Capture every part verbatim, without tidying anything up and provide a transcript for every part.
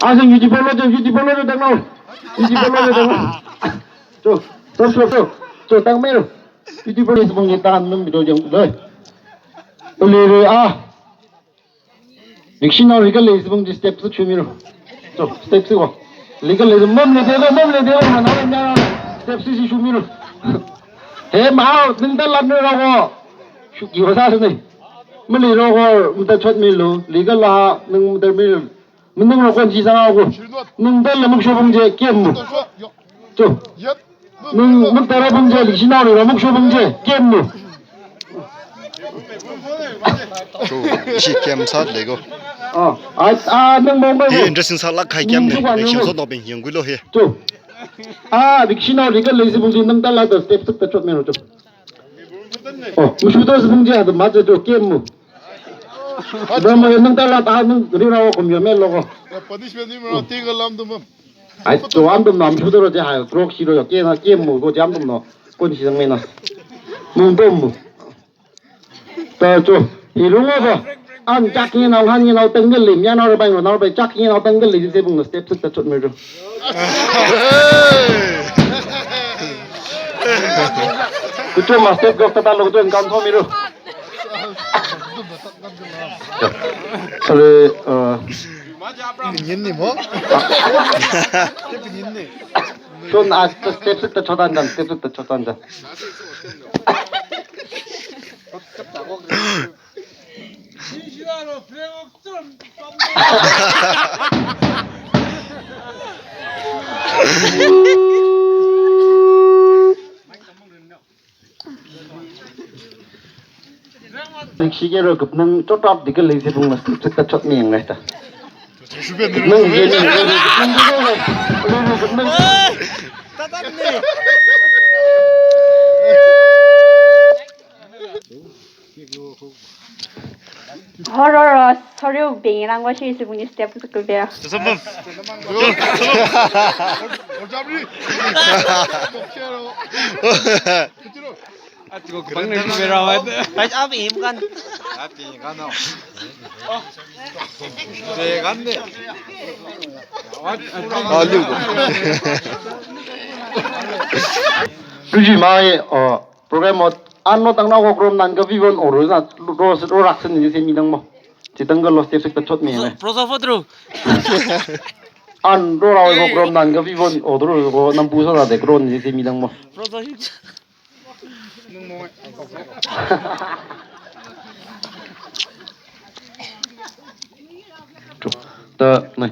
Asing yuji polo jo, yuji polo jo tanglo. Yuji polo jo tanglo. Jo, jo, jo, jo. Jo, tangmei lo. Yuji polo jo, sibung ni tan num bido jang lo. Uli ri a. Leikashinao leikhalei sibung ji step sik shumiro. Jo, step sik wo. Leikhalei sibung mamle de lo, mamle de lo, mana mana step sik si shumiro. He, mao, ningda lam ni rao wo. Shuki wa sa sini. Mali rao wo, mata chot mi lo. Leikhala, ning mata mi lo. Manung rao kon ji sa rao ko. Ningda lam muk shubung je, kem mu. Jo. Nung muk tara bung je, leikashinao rao muk shubung je, kem mu. Jo, ishi kem sat lego. Ah, ah, ah, nung mong mong. Hi interesting sat lak khai kem ne. Nung shuwa nung. Leikashinao sot no bing yang gui lo hi. Jo. Ah, leikashinao leikhalei sibung ji ningda lam da step sik da chot mi lo jo. Oh, mushuda sibung ji ada maja jo kem mu. Dama ningda lam ta nung ri rao kum yo me lo ko. Ya, punishment ni mara tiga lam dum mam. Ai, jo am dum nam shuda ro je ha, krok si ro yo, kem na, kem mu, ko jam dum no. Kon si sang me na. Mung dum mu. Ta jo, hi rung o ba. An chak ni nao, han ni nao, tanggal le, mia nao, bai nao, bai chak ni nao, tanggal le, je bung na step sik ta chot mi jo. Kucho ma step gok ta ta lo jo, kan so mi jo. Sorry, uh, Pinyin ni mo? Pinyin ni. Chon a step sik ta chot an jan, step sik ta chot an jan. Nik shike ro kup nang chot ap dikha leisi bung mas chot ta chot mi yang ta. Nang ye ni nang ye ni nang. Horror, sorry, being in Angwa, she's going to step to the bear. Ai, abi im kan. Abi kan no. Be kan de. Ah, liu. Tuji mai, oh, program ot, ano tang na ko program nan ka vivon oru na, ro, ro rak sen ni se mi nang mo. Chitang ka lo step sik ta chot mi ne. Prosa fotru. An ro ra ko program nan ka vivon oru ko nam pu sa de kron ni se mi nang mo. Prosa. Ta, nai.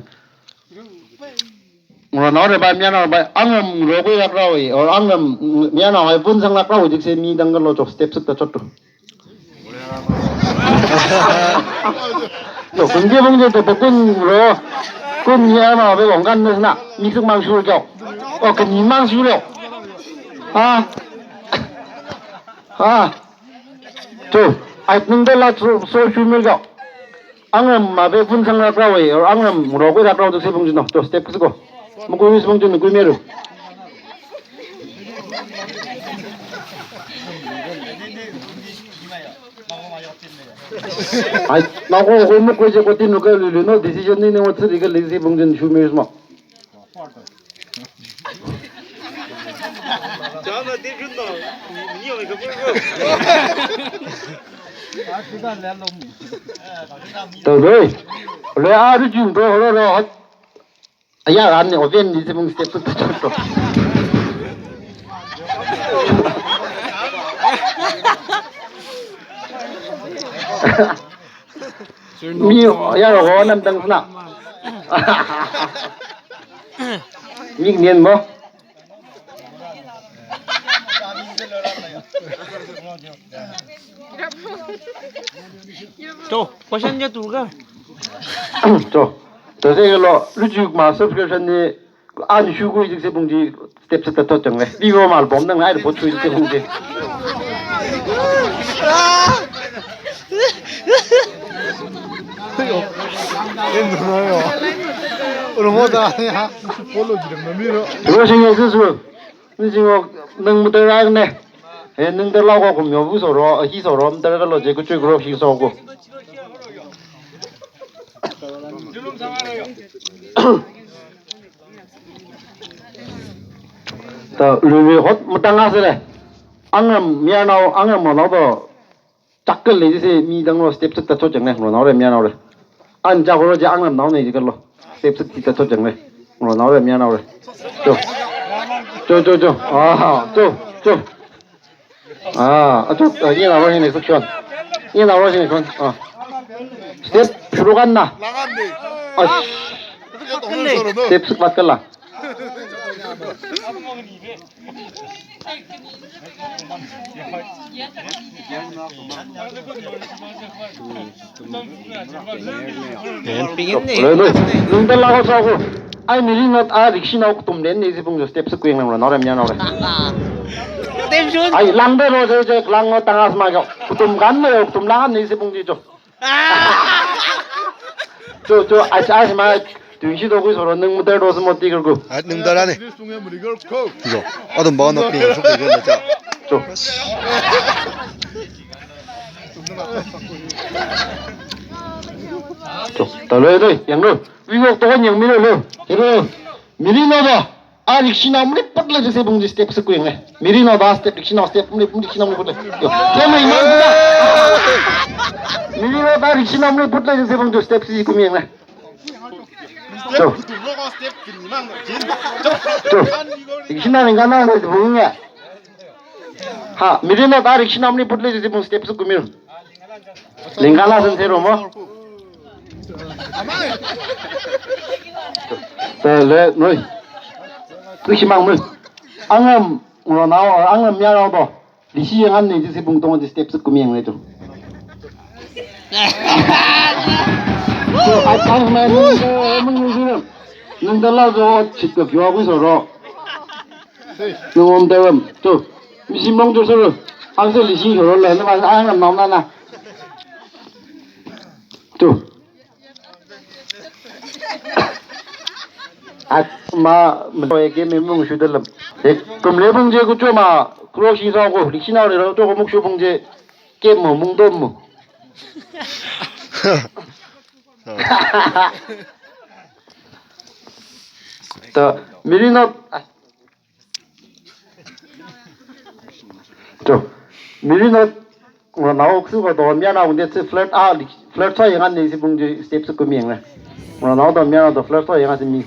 Ngura nao re ba, mia nao ba, angram ro ko yak rao e, or angram mia nao ai pun sang lak rao e, jik se mi dang ka lo chok step sik ta chot tu. To, kun je bung je to, to kun ro, kun mia nao be bong kan na, mi suk mang sur kyau. O, kun ni mang sur kyau. Ha? Ha? To, ai nung de la so, so shumir ga. Angram ma be pun sang lak rao e, or angram ro ko lak rao tu se bung jino. To step kusko. Mukui mis bung jino, kui meru. Ai, na ko ko mukui je ko tin no ka lu lu no decision ni ne wa tsiri ka leisi bung jin shumir ma. Tawdoi. Lo a ru jum to lo lo. Aya ran ne oven ni se bung step to to. Mi ya ro ho nam tang sna. Mi nien mo. To, question ja tu ka. To. To se lo, lujuk ma subscription ni An shu kui jik se bung ji step sik ta chot chang le. Vivo mal bom nang ai bot shui jik se bung ji. Em no yo. Oro mo da ya. Polo ji dang mi ro. Ro sing yo su su. Ni sing yo nang mutar rang ne. He nang tar lau ko kum yo bu so ro, hi so ro, mutar ka lo je ku chui gro hi so ko. Ta lui hot matang asele. Angram mayarnao, angram mayarnao to. Chakal le jise mi dang lo step sik ta chot jang le, ro nao re mayarnao re. An ja ro ja angram nao ne jikal lo. Step sik ta chot jang le. Ro nao re mayarnao re. Jo. Jo, jo, jo. Ah, jo, jo. Ah, a jo, ah, ye na ro ne section. Ye na ro ne section. Ah. Step shuru kan na. Ash. Step sik vat kala. Loi, loi. Nungda laga sa ko. Ai, mili not a rikshi nao kutum len ne si pung jo step sik kuing nang ro nao re mayarnao re. Ai, langda ro je je lang ngo tang as ma jo. Kutum kan ma jo, kutum lang ne si pung ji jo. Jo, jo, ai, ai, ma, tun shi do kui soro nung mutar do simo ti ker ku. Ai, nung mutar ne. Jo, adum ba no pi, so pi ganda cha. Jo. Jo, ta loi loi, yang loi. Wi wok to yang mi loi loi. Hero, mili no ba. A rikshi nao mli put le jise pung ji step sik kuing le. Mili no ba step rikshi nao step mli, rikshi nao mli put le. Jo. Kema iman ba. Mili no ba rikshi nao mli put le jise pung ji step sik kuing le. Jo. Jo. Rikshi nao ning kana le pung ya. Ha, mili no ba rikshi nao mli put le jise pung step sik kuing. Lingkala sen sero mo. Tele noi. Kuishi mang mui. Angram ro nao, angram mayarnao to. Lisi yang an ne jisi pung tong ji step sik kumi yang ne tu. Ai tang ma nung de mung ni siro. Nung de la zo chit ka kyo kui soro. Nung om de wam. Tu. Misi mong tu soro. Ang se lisi soro le na ma angram nao na na. Tu. At ma, melo eke me mung shu dalam. Ek, kum le mung je ku choma, kro shi sa ko, rikshi nao le ra, to ko muk shu mung je, ke mo mung dom mo. Ta, mili no, To, mili no, nganao ksu ba don mia na unde tsi flat a, flat sa yang an ne si pung ji step sik kumi yang le. Nganao don mia na do flat sa yang an si mi.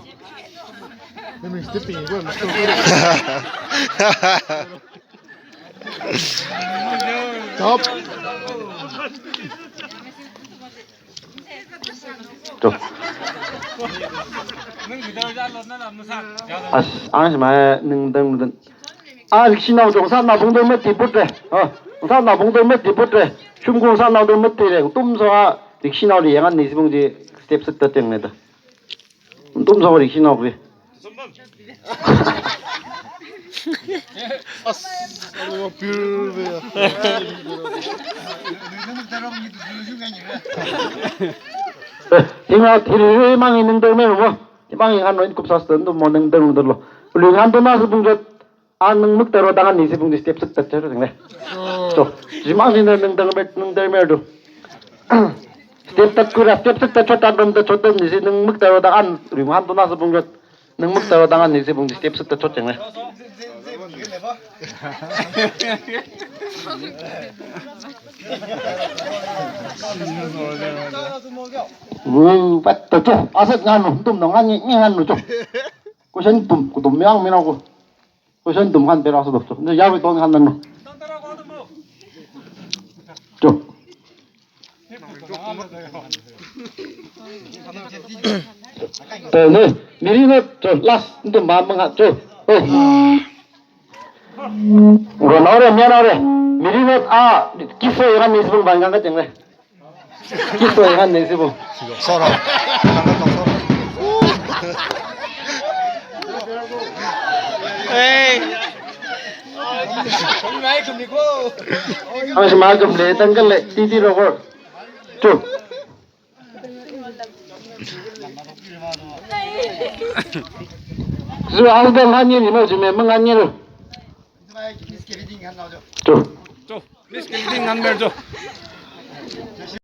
Top. To. As, as ma nung dang dang. A, rikshi nao chong sa na bung dang mati put le. A, sa na bung dang mati put le. Shum kong sa na dang mati le. Tum so a, rikshi nao li yang an ni si bung ji step sik ta teng le ta. Tum so rikshi nao kri. As, alo pir ve. Hinga thil mang in dang me mo. Mang in han no in kup sa stan do mo nang dang dang lo. Lu han do na si bung jot. A nung muk taro dang an ni si pung ji step sik ta char ding le. To, jimang si nung dang me, nung dang me do. Step tat kura, step sik ta chot ta dom ta chot dom ni si nung muk taro dang an, ring han to na si pung jot. Nung muk taro dang an ni si pung ji step sik ta chot ding le. Wu, pat ta cho, asat ngan no, tum no ngan ni, ngan no cho. Ko sen tum, ko tum yang mi na ko. Question tum han pera so do. Ne ya wi ton han nan no. Cho. Te ne, miri ne, cho, last tum ba mang ha, cho. Oh. Ro nao re, mia nao re. Miri ne, a, kiso yang ni sung bang ka cheng re. Kiso yang ni sibu. Soro. Hey. Ang si magam le, tanggal le, titi rokor. Chu. Zu ang dang han ni mo, jime mang han ni lo. Chu. Chu. Miss Kilding number two.